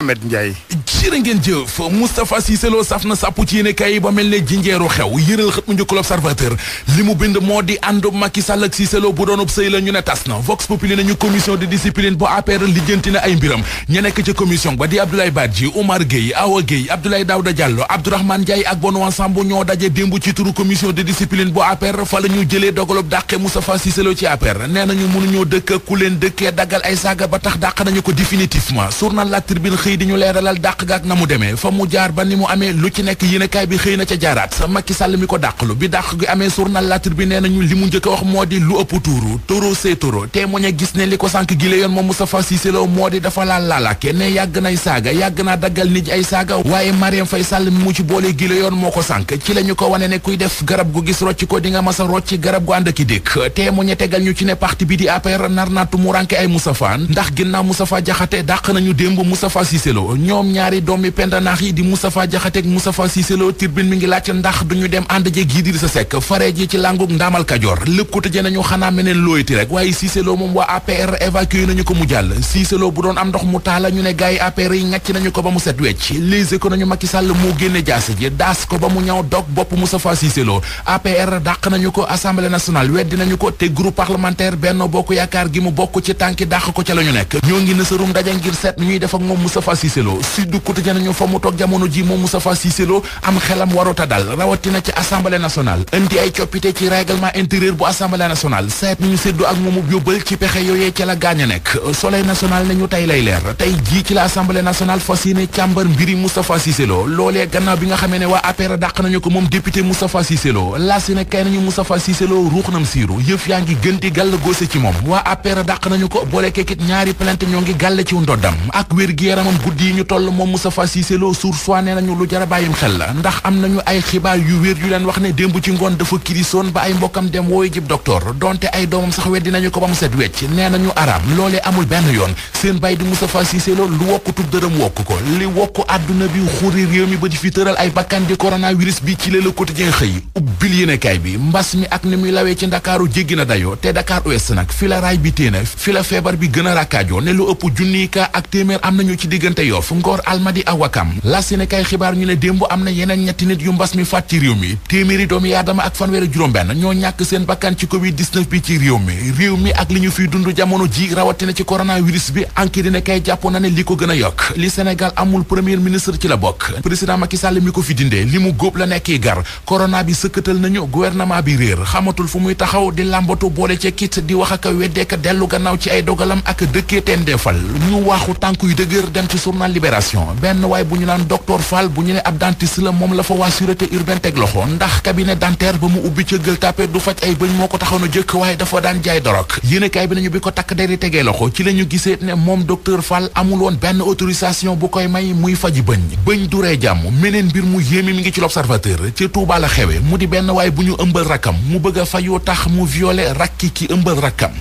Ahmed Ndiaye. jërë ngeen jëf Moustapha Cissé Lo saf na sàpp ci yéene kay ba mel ne jinjeeru xew yëral xët mu njëkk l'Observateur li mu bind moo di àndu Macky Sall ak Cissé Lo bu doonub sëy la ñu ne tas na Vox Populi nañu commission de discipline bu APR lijjanti na ay mbiram ña nekk ca commission ba di Abdoulaye Badji Oumar Gueye Awa Gueye Abdoulaye Daouda Diallo Abdourahmane Ndiaye ak Benoît Sambou ñoo daje démb ci turu commission de discipline bu APR fa la ñu jëlee dogalub dàqe Moustapha Cissé Lo ci APR nee nañu mënuñoo dëkk ku leen dëkkee daggal ay saaga ba tax dàq nañu ko définitivement journal La Tribune xëy di ñu leeralal dàq gaak na mu demee fa mu jaar ba ni mu amee lu ci nekk yéenekaay bi xëy na ca jaaraat Macky Sall mi ko dàqlu bi dàq gi amee journal La Tribune nee nañu li mu njëkk a wax moo di lu ëpp tuuru taureau c'est taureau témoin gis ne li ko sànk gi la yoon moom Moustapha Cissé Lo moo di dafa laalaake ne yàgg nay saaga yàgg naa daggal nit ay saaga waaye Marième Faye Sall mi mu ci boole gi la yoon moo ko sànk ci la ñu ko wane ne kuy def garab gu gis rocc ko di nga mas a rocc garab gu ànd aki dékk témoin tegal ñu ci ne parti bi di APR nar naatu mu ranke ay Moustapha ndax ginnaaw Moustapha Diakhaté dàq nañu démb Moustapha Cissé Lo ñoom ñaari doomi pendanaax yi di Moustapha Diakhaté ak Moustapha Cissé Lo Tribune mi ngi laaj ndax duñu dem ànd jeeg Idrissa Seck fare ji ci langug ndaamal Kajoor lépp ko tëjee nañu xanaa meneen looyti rek waaye Cissé Lo moom waa APR évacué nañu ko mu jàll Cissé Lo bu doon am ndox mu taala ñu ne gaay yi APR yi ngàcc nañu ko ba mu set wecc léegi ko nañu Macky Sall moo génne jaase ji daas ko ba mu ñaw dog bopp Moustapha Cissé Lo APR dàq nañu ko Assemblée nationale weddi nañu ko te groupe parlementaire Benno Bokk Yaakaar gi mu bokk ci tànki dàq ko ca la ñu nekk ñoo ngi nësarum daje ngir seet ñuy def ak moom Moustapha Cissé Lo Sud Quotidien nañu fa mu toog jamono ji moom Moustapha Cissé Lo am xelam waruta dal rawatina ci Assemblée nationale indi ay coppite ci règlement intérieur bu Assemblée nationale seet ñu séddoo ak moomu yóbbal ci pexe yooyee ca la gaañ a nekk Soleil national nañu tey lay leer tey jii ci la Assemblée nationale fas yéene càmbar mbiri Moustapha Cissé Lo loolee gannaaw bi nga xamee ne waa APR dàq nañu ko moom député Moustapha Cissé Lo laas ne kay nañu Moustapha Cissé Lo ruux nam siiru yëf yaa ngi gën di gàll góose ci moom waa APR dàq nañu ko boole keekit ñaari plainte ñoo ngi gàlle ci ndoddam ak wér-gi-yaramam guddi yi ñu toll moom Moustapha Cissé Lo sursoi nee nañu lu jara bàyyim xel la ndax am nañu ay xibaar yu wér yu leen wax ne démb ci ngoon dafa kirisoon ba ay mbokkam dem wooyu jib docteur donte ay doomam sax weddi nañu ko ba mu set wecc nee nañu araam loolee amul benn yoon seen bay di Moustapha Cissé Lo lu wokkutub dërëm wokk ko li wokk àdduna bi xuri réew mi ba di fi tëral ay bakkan di coronavirus bi ci Le Quotidien xëy ubbil yéenekaay bi mbas mi ak ni muy lawee ci Ndakaaru jéggi na dayo te Dakar Ouest nag fi la raay bi téena fi la feebar bi gën a rakkaajoo ne lu ëpp junniy ka ak téeméer am nañu ci diggante Yoff Ngor Almadi ak Wakam las yéenekaay xibaar ñu ne démb am na yeneen ñetti nit yu mbas mi faat ci réew mi téeméeri doomi aadama ak fanweeri juróom-benn ñoo ñàkk seen bakkan ci Covid-19 bi ci réew mi ak li ñu fiy dund jamono ji rawatina ci coronavirus bi anki dina kay jàpp na ne li ko gën a yokk li Sénégal amul premier ministre ci la bokk président Macky Sall mi ko fi dindee li mu góob la nekk gar corona bi sëkkatal nañu gouvernement bi réer xamatul fu muy taxaw di làmbatu boole ca kit di wax ak weddeeka dellu gannaaw ci ay dogalam ak dëkkee teen defal ñu waaxu tànk yu dëgër dem ci journal Libération benn waay bu ñu naan docteur Fall bu ñu ne ab dentiste la moom la fa waa sûreté urbaine teg loxo ndax cabinet dentaire ba mu ubbi ca Gueule Tapée du faj ay bëñ moo ko taxaw na jëkk waaye dafa daan jaay dorog yéenekaay bi nañu bi ko takk deri tegee loxo ci la ñu gisee ne moom docteur Fall amul woon benn autorisation bu koy may muy faji bëñ du ree jàmm meneen mbir mu yéeme mi ngi ci L'Observateur ci Touba la xewe mu di benn waay bu ñu ëmbal rakkam mu bëgg a fayoo tax mu violé rakki ki ëmbal rakkam